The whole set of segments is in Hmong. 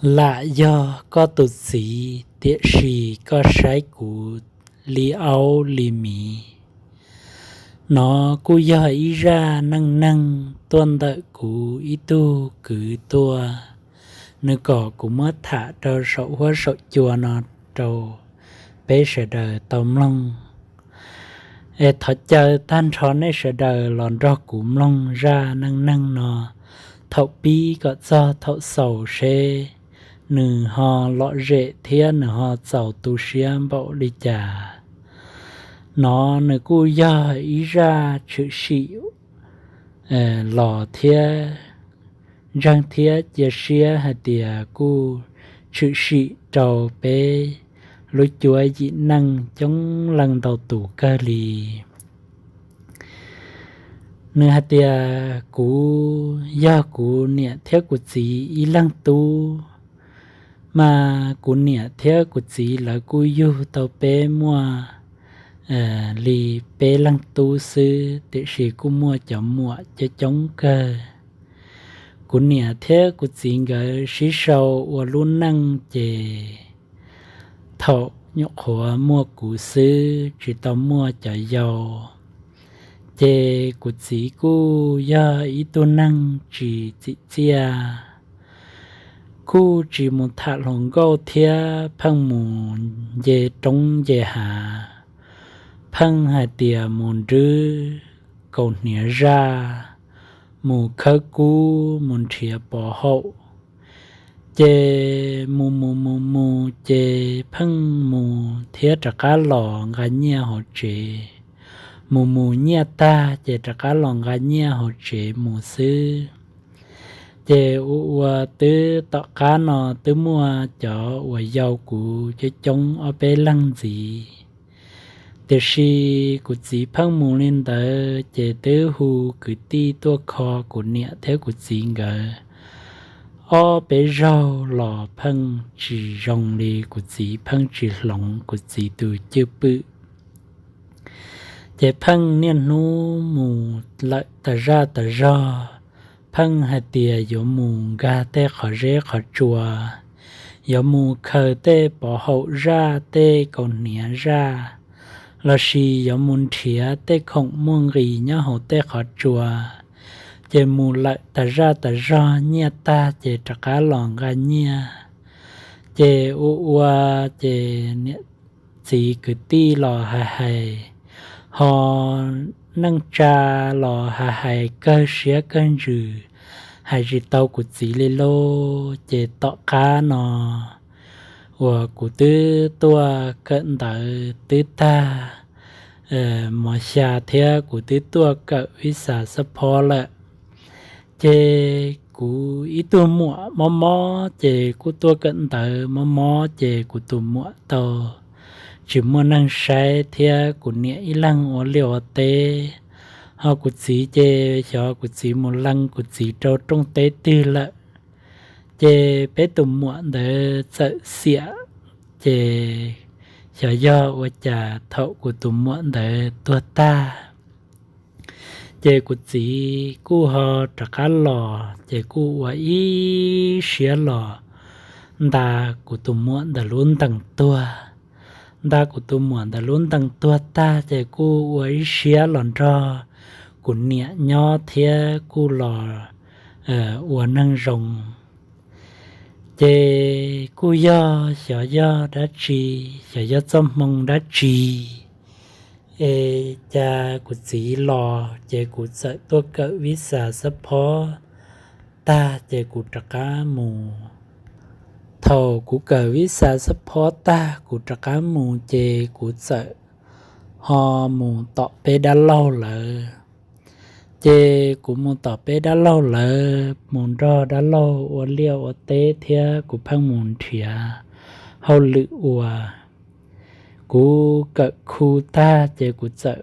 Lam yog koj tus txiv, tiam sis koj saib kuv li aub li miv. Nov kuj yog ib zaj neej neeg tuaj ntawm kuv ib tug kwv tuaj, nws kom kuv muab tham rau saum huab saum cua no rau peb sawv daws tau mloog. Es thov caw tag nrho nej sawv daws los nrog kuv mloog zaj neej neeg no thaum pib kom txog thaum xaus seb nws ho lom zem thiab nws ho txaus tu siab npaum li cas. Nov nws kuj yog ib zaj tshwm sim los thiab ntseeg thiab cia siab hais tias kuj tshwm sim rau peb lub cuab yim neej coob leej ntau tus kawg li. Nws hais tias, kuv yog kuv niam thiab kuv txiv ib leeg tub, mas kuv niam thiab kuv txiv lawv kuj yug tau peb muaj li peb leeg tub xwb, tiam sis kuj muaj cov muam coob coob kawg. Kuv niam thiab kuv txiv nkawd sib sau ua lub neej ces thaum nyuam qhuav muaj kuv xwb tsis tau muaj cov yau. Ces kuv txiv kuj yog ib tug neeg tsis txim txiaj, kuj tsis mus tham hluas nkauj thiab pheej mus nce roob nce hav, pheej hais tias mus nrhiav kaus hniav zaj, mus khawb kub, mus nrhiav pov haum. Ces mus mus mus mus ces pheej mus thiab rov qab los nqa nyiaj hauv tsev, mus mus nyiaj tag ces rov qab los nqa nyiaj hauv tsev mus xwb. Ces ua ua twb tom qab no twb muaj cov uas yau kuv coob coob ob peb leeg ntxiv. Tiam sis kuv txiv pheej mus li ntawd ces twb hu kwv tij tuaj kho kuv niam thiab kuv txiv nkawd ob peb zaug los pheej tsis zoo li, kuv txiv pheej tsis hloov kuv txiv tus cwj pwm. Ces pheej niaj hnub mus lawm tas zaj tas zog, pheej hais tias yuav mus nkag tej qhov zeb qhov tsua, yuav mus khaws tej pov haum zaj tej kaus hniav zaj, lossis yuav mus nrhiav tej khoom muaj nqis nyob hauv tej qhov tsua. Ces mus lawm tas zaj tas zog nyiaj tag ces rov qab los nqa nyiaj. Ces ua ua ces niam txiv kwv tij los hais hais, ho neej tsa los hais hais kawg siab kawg ntsws, hais tsis tau kuv txiv li lauj. Ces tom qab no uas kuv twb tuaj kawm ntawv twb tag mos xya thiab kuv twb tuaj kawm vib xas xab phob lawm. Ces kuv ib tug muam mob mob ces kuj tuaj kawm ntawv mob mob ces kuv tus muam tau tsis muaj neeg saib thiab kuv niam ib leeg ua liaj ua teb, ho kuv txiv ces xyov kuv txiv mus lees kuv txiv rau rooj teb twg lawm. Ces peb tus muam ntawd txawm xiam, ces xyov yog ua cas thaum kuv tus muam ntawd tuag tag, ces kuv txiv kuj ho rov qab los ces kuj ua ib siab los nta kuv tus muam ntawm lub ntees tuag. Nta kuv tus muam ntawm lub ntees tuag tag ces kuj ua ib siab los nrog kuv niam nyob thiab kuj los ua neeg zoo. Ces kuj yog xyov yog dab tsi, xyov yog txoj hmoo dab tsi, es cas kuv txiv los ces kuv txawm tuaj kawm vib xas xab phob tag ces kuv rov qab mus. Thaum kuv kawm vib xas xab phob tag kuv rov qab mus ces kuv txawm ho mus tom peb dab laug lawv. Ces kuv mus tom peb dab laug lawv, mus nrog dab laug ua liaj ua teb thiab kuv pheej mus nrhiav hauj lwm ua. Kuv kawm khu tag ces kuv txawm,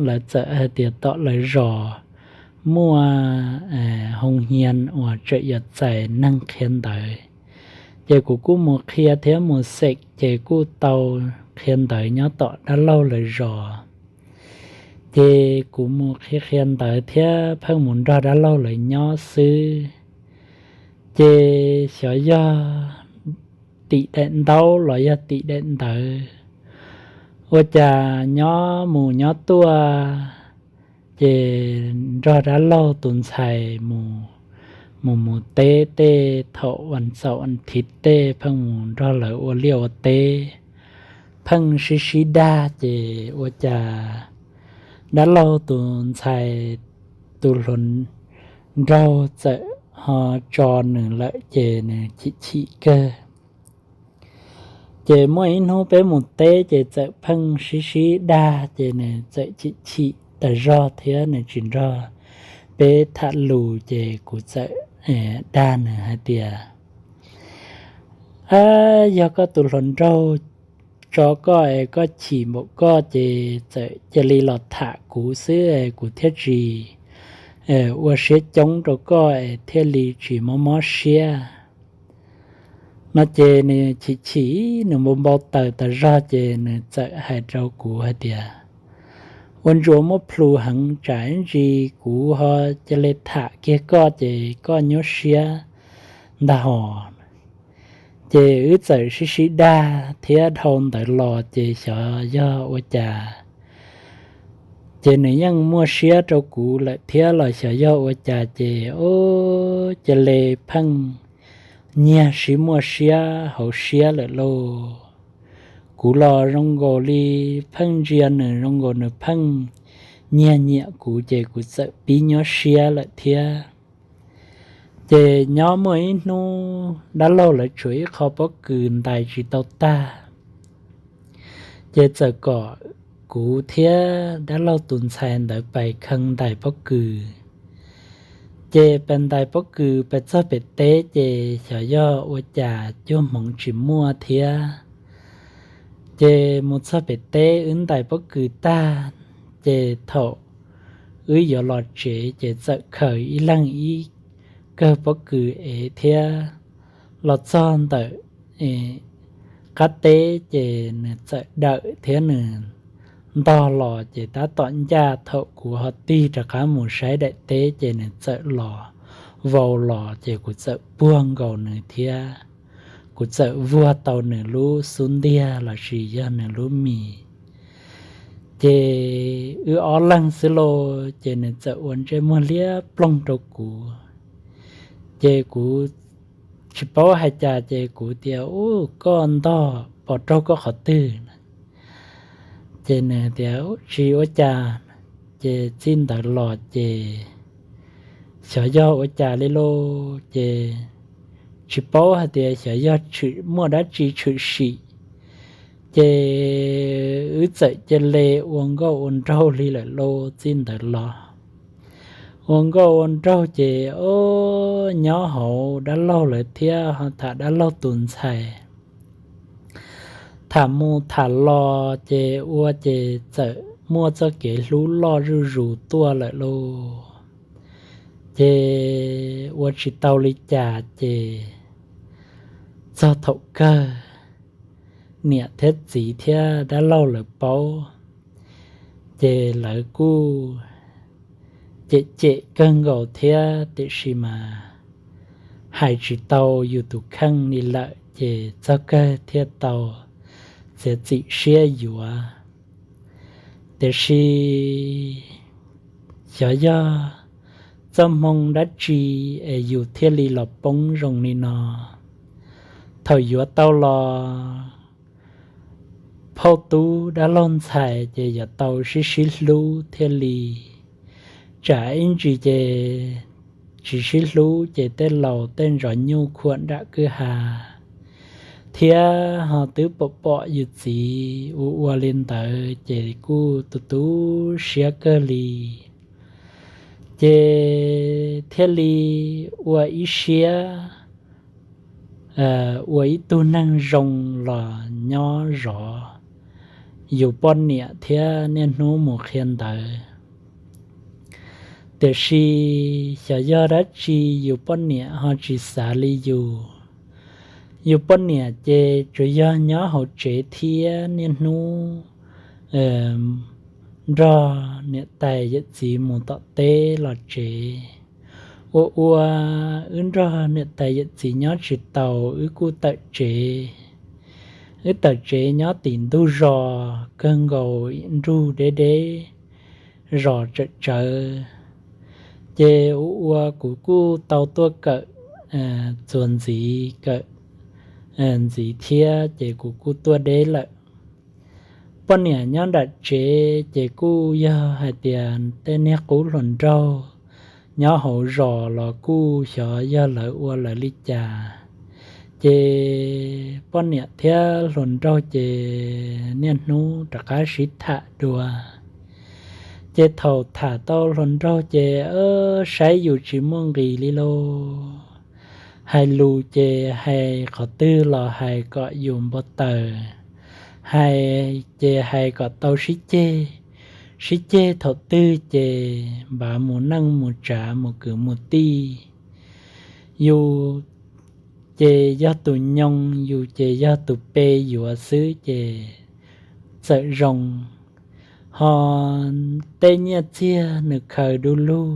lawv txawm hais tias tom lawv zos muaj hoo hias uas tseem yuav txais neeg qhia ntawv. Ces kuv kuj mus qhia thiab mus xeem ces kuj tau qhia ntawv nyob tom dab laug lawv zos. Ces kuv mus qhia qhia ntawv thiab pheej mus nrog dab laug lawv nyob xwb. Ces xyov yog tim daim ntaub los yog tim daim ntawv. Ua cas nyob mus nyob tuaj ces nrog dab laug tus ntxhais mus mus teb tej thaum vas xaum vas thiv tej pheej mus nrog lawv ua liaj ua teb, pheej sib sib dag ces ua cas dab laug tus ntxhais tus hluas nraug txawm ho tso nws lawm ces nws chim chim kawg. Ces muaj ib hnub peb mus teb ces txawm pheej sib sib dag ces nws txawm chim chim tas zog thiab nws tsis nrog peb tham lus ces kuv txawm dag nws hais tias, Ab, yog koj tus hluas nraug tso koj es koj chim npaum koj ces txawm cia li los tham kuv xwb es kuv thiaj tsis ua siab coob rau koj es thiaj li tsis mob mob siab. No ces nws chim chim, nws npau npau taws tas zog ces nws txawm hais rau kuv hais tias, Ua ntsuas muab plhu heev, tsam ib ntsis kuv ho cia li tham kiag koj ces koj nyuaj siab ntag hos. Ces wb txawm sib sib dag thiab dhau ntawd los ces xyov yog ua cas, ces nws yeej muaj siab rau kuv lawm thiab los xyov yog ua cas ces, o, cia li pheej nyiag sib muaj siab hauv siab lawm lauj. Kuv los zoo nkaus li pheej ntsia nws zoo nkaus nws pheej nyiag nyiam kuv ces kuv txawm pib nyuaj siab lawm thiab. Ces nyob muaj ib hnub dab laug lawv tshuav ib qho pob kws ntais tsis tau tag, ces txawm kom kuv thiab dab laug tus ntxhais ntawd pais kheev ntais pob kws. Ces pais ntais pob kws pais txog pem teb ces xyov yog ua cas cuaj hmoov tsis muaj thiab. Ces mus txog pem teb wb ntais pob kws tag, ces thaum wb yuav los tsev ces txawm khaws ib leeg ib kawg pob kws ev thiab los txog ntawm qab teb ces nws txawm dawm thiab nws ntog los ces tab tom ncaj thaum kuv ho tig rov qab mus saib daim teb ces nws txawm los vau los ces kuv txawm puag nkaus nws thiab kuv txawm vuag tau nws lub xub ntiag los sis yog nws lub mis. Ces wb ob leeg xwb lauj ces nws txawm ua ntsej muag liab ploog rau kuv. Ces kuv tsis paub hais cas ces kuv tias, Ub, koj ntog pos raug koj qhov twg? Ces nws tias, Tsis ua cas. Ces txij ntawd los ces xyov yog ua cas li lauj, ces tsis paub hais tias xyov yog muaj dab tsi tshwm sim, ces wb txawm cia li ua nkauj ua nraug li lawm lauj. Txij ntawd los ua nkauj ua nraug ces, o, nyob hauv dab laug lawv thiab ho tham dab laug tus ntxhais, tham mus tham los ces ua ces txawm muaj txoj kev hlub loj zuj zus tuaj lawm lauj. Ces ua tsis tau li cas ces txog thaum kawg niam thiab txiv thiab dab laug lawv paub, ces lawv kuj cem cem kawg nkaus thiab tiam sis mas hais tsis tau yus tus kheej li lawm ces txog kawg thiaj tau txiav txim siab yuav. Tiam sis xyov yog txoj hmoo dab tsi es yus thiaj li los poob zoo li no. Thaum yuav tau los phauj tub dab laug ntxhais ces yuav tau sib sib hlub thiaj li, tsam ib ntsis ces tsis sib hlub ces tej laus tej ntsuag nyuj khuam nram kwj ha thiab ho twb pom pom yus txiv ua ua li ntawd ces kuj tu tu siab kawg li. Ces thiaj li ua ib siab ua ib tug neeg zoo los nyob zov yus poj niam thiab niaj hnub mus qhia ntawv. Tiam sis xyov yog dab tsi yus poj niam ho tsis xav li yus. Yus poj niam ces tsuas yog nyob hauv tsev thiab niaj hnub nrog niam tais yawm txiv mus tom teb los tsev. Ua ua wb nrog niam tais yawm txiv nyob tsis taus wb kuj tawm tsev wb tawm tsev nyob tim ntug zos kawg nkaus, nrug deb deb, zos tsawm tsawv. Ces ua ua kuv kuj tau tuaj kawm txuas ntxiv, kawm ntxiv thiab ces kuv kuj tuaj deb lawm. Poj niam nyob nram tsev ces kuj yog hais tias tej niag qub hluas nraug nyob hauv zos los kuj xyov yog lawv ua lawv li cas. Ces poj niam thiab hluas nraug ces niaj hnub rov qab sib tham dua. Ces thaum tham tau hluas nraug ces saib yus tsis muaj nqis li lauj. Hais lus ces hais qhov twg los hais kom yus npau taws, hais ces hais kom tau sib ceg, sib ceg thaum twg ces npav mus neej mus tsav mus kwv mus tij. Yus ces yog tus nyoo, yus ces yog tus pe yuav xwb ces txawm zoo. Ho tej nyiaj txiag nws khaws du lug,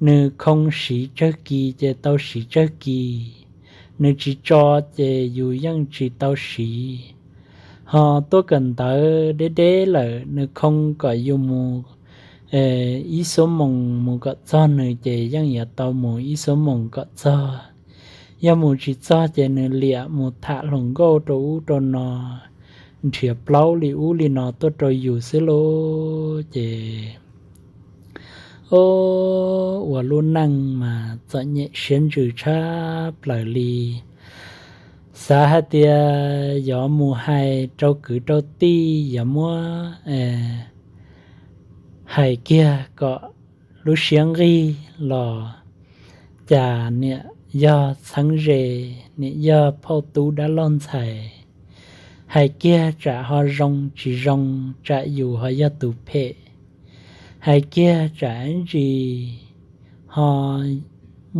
nws khoo siv tsawg kis ces tau siv tsawg kis, nws tsis tso ces yus yeej tsis tau siv. Ho tuaj kawm ntawv deb deb lawm nws khoo kom yus mus ib xuab moos mus kom txog nws ces yeej yuav tau mus ib xuab moos kom txog. Yog mus tsis txog ces nws liam mus tham hluas nkauj rau ub rau no, nrhiav plaub li ub li no tuaj rau yus xwb lauj. Ces ua lub neej mas txom nyem siab ntsws tshaj plaws li. Xav hais tias yuav mus hais rau kwv rau tij, yuav muab hais kiag kom lub siab nqig los cas niam yog txheeb ze, niam yog phauj tub dab laug ntxhais. Hais kiag tsam ho zoo tsis zoo, tsam yus ho yog tus phem. Hais kiag tsam ib ntsis ho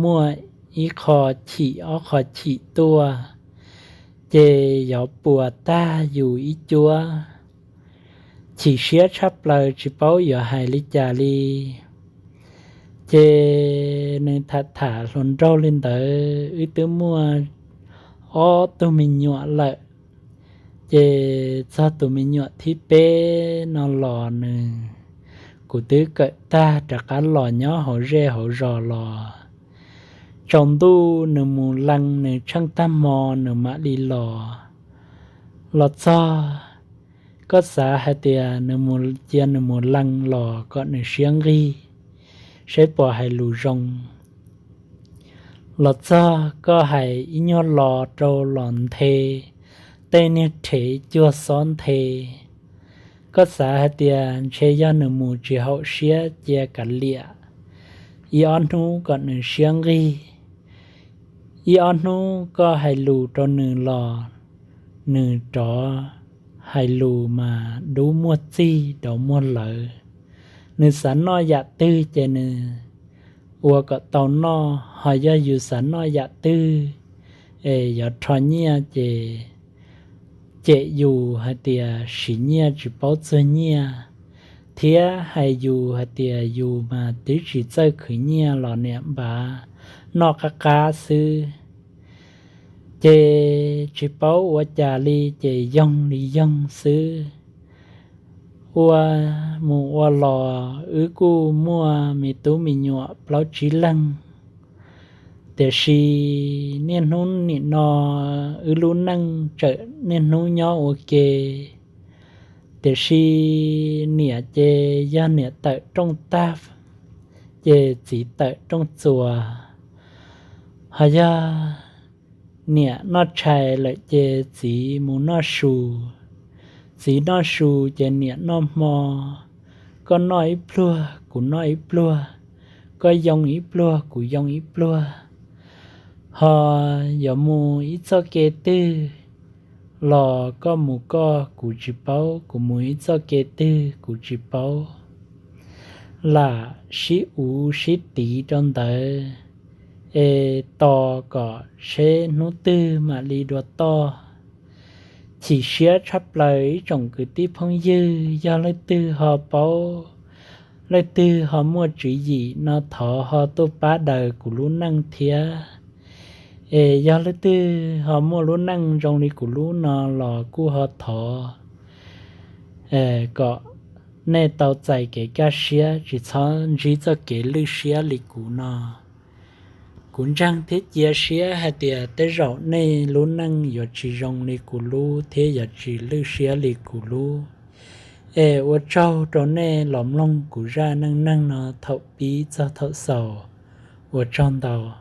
muaj ib qho chim ob qho chim tuaj, ces yuav puas tag yus ib cuab. Chim siab tshaj plaws tsis paub yuav hais li cas li. Ces nws tham tham hluas nraug li ntawd, wb twb muaj ob tug me nyuam lawm. Ces txog tus me nyuam thib peb no los nws, kuv twb kawm tag rov qab los nyob hauv zej hauv zos los. Tsaus ntuj nws mus lees, nws tsheej tag hmo nws mam li los. Los txog, koj xav hais tias nws mus, cia nws mus lees los kom nws siab nqig, saib puas hais lus zoo. Los txog koj hais ib nyuag lo rau los nthe, tej niag rhev cuag xob nthe. Koj xav hais tias ntshe yog nws mus tsis haum siab, cia kav liam ib ob hnub kom nws siab nqig. Ib ob hnub koj hais lus rau nws los nws rov hais lus mas dub muag txig dov muag lawv. Nws xav noj yam twg ces nws ua kom tau noj, ho yog yus xav noj yam twg es yuav rho nyiaj ces cem yus hais tias siv nyiaj tsis paub txuag nyiaj, thiab hais yus hais tias yus mas twb tsis txawj khwv nyiaj los niam npav noj qab qab xwb. Ces tsis paub ua cas li ces yoog li yoog xwb. Ua mus ua los wb kuj muaj me tub me nyuam plaub tsib leeg, tiam sis niaj hnub nim no wb lub neej tseem niaj hnub nyob ua ke. Tiam sis niam ces yog niam tawm rooj tag ces txiv tawm rooj txuas, ho yog niam noj tshais lawm ces txiv mus noj su, txiv noj su ces niam noj hmo. Koj noj ib pluag kuv noj ib pluag, koj yoo ib pluag kuv yoo ib pluag. Ho yuav mus ib txoj kev twg los koj mus koj, kuv tsis paub, kuv mus ib txoj kev twg kuv tsis paub. Lam sib uv sib tiv rau ntawd es tos kom seb hnub twg mam li dua toj. Chim siab tshaj plaws ib tsoom kwv tij phooj ywg, yog leej twg ho paub, leej twg ho muaj tswv yim no thov ho tuaj pab daws kuv lub neej thiab. Es yog leej twg ho muaj lub neej zoo li kuv lub no los kuj ho thov kom nej tau txais kev kaj siab, tsis txhob ntsib txoj kev lwj siab li kuv no. Kuv ntseeg thiab cia siab hais tias tej zaum nej lub neej yuav tsis zoo li kuv lub thiab yuav tsis lwj siab li kuv lub. Es ua tsaug rau nej los mloog kuv zaj neej neeg no thaum pib txog thaum xaus. Ua tsaug ntau.